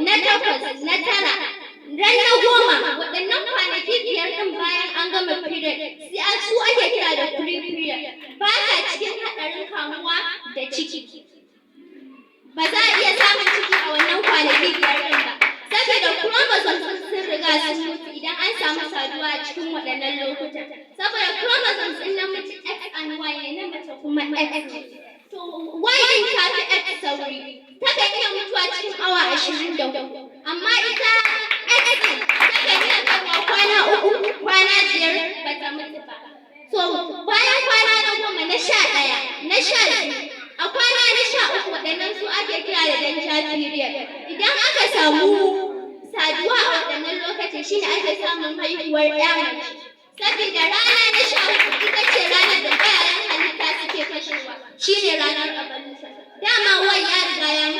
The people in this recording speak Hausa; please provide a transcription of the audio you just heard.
Na takwas, na tara, ran na 10, waɗannan kwanaki 5 ɗin bayan an gama period, sai su ake kira da pre period. Ba ka cikin haɗarin kamuwa da ciki. Ba za a iya samun ciki a wannan kwanaki 5 ɗin ba, saboda chromosomes sun riga sun mutu idan an samu saduwa a cikin waɗannan lokutan. Saboda chromosomes ɗin namiji X and Y ne, na mace kuma X ne. To, Y ɗin ta fi X sauri, takan iya mutuwa cikin awa 24, amma ita X ɗin takan iya kaiwa kwana 3, kwana 5 ba ta mutu ba. So bayan kwana na 10, na 11, na 12, a kwana na 13, waɗannan su ake kira da danger period. Idan aka samu saduwa a waɗannan lokacin, shine ake samun haihuwar ƴa mace. Saboda rana na 14 ita ce ranar da ƙwayayen halitta suke fashewa, shine ranar ovulation. Dama Y ya riga ya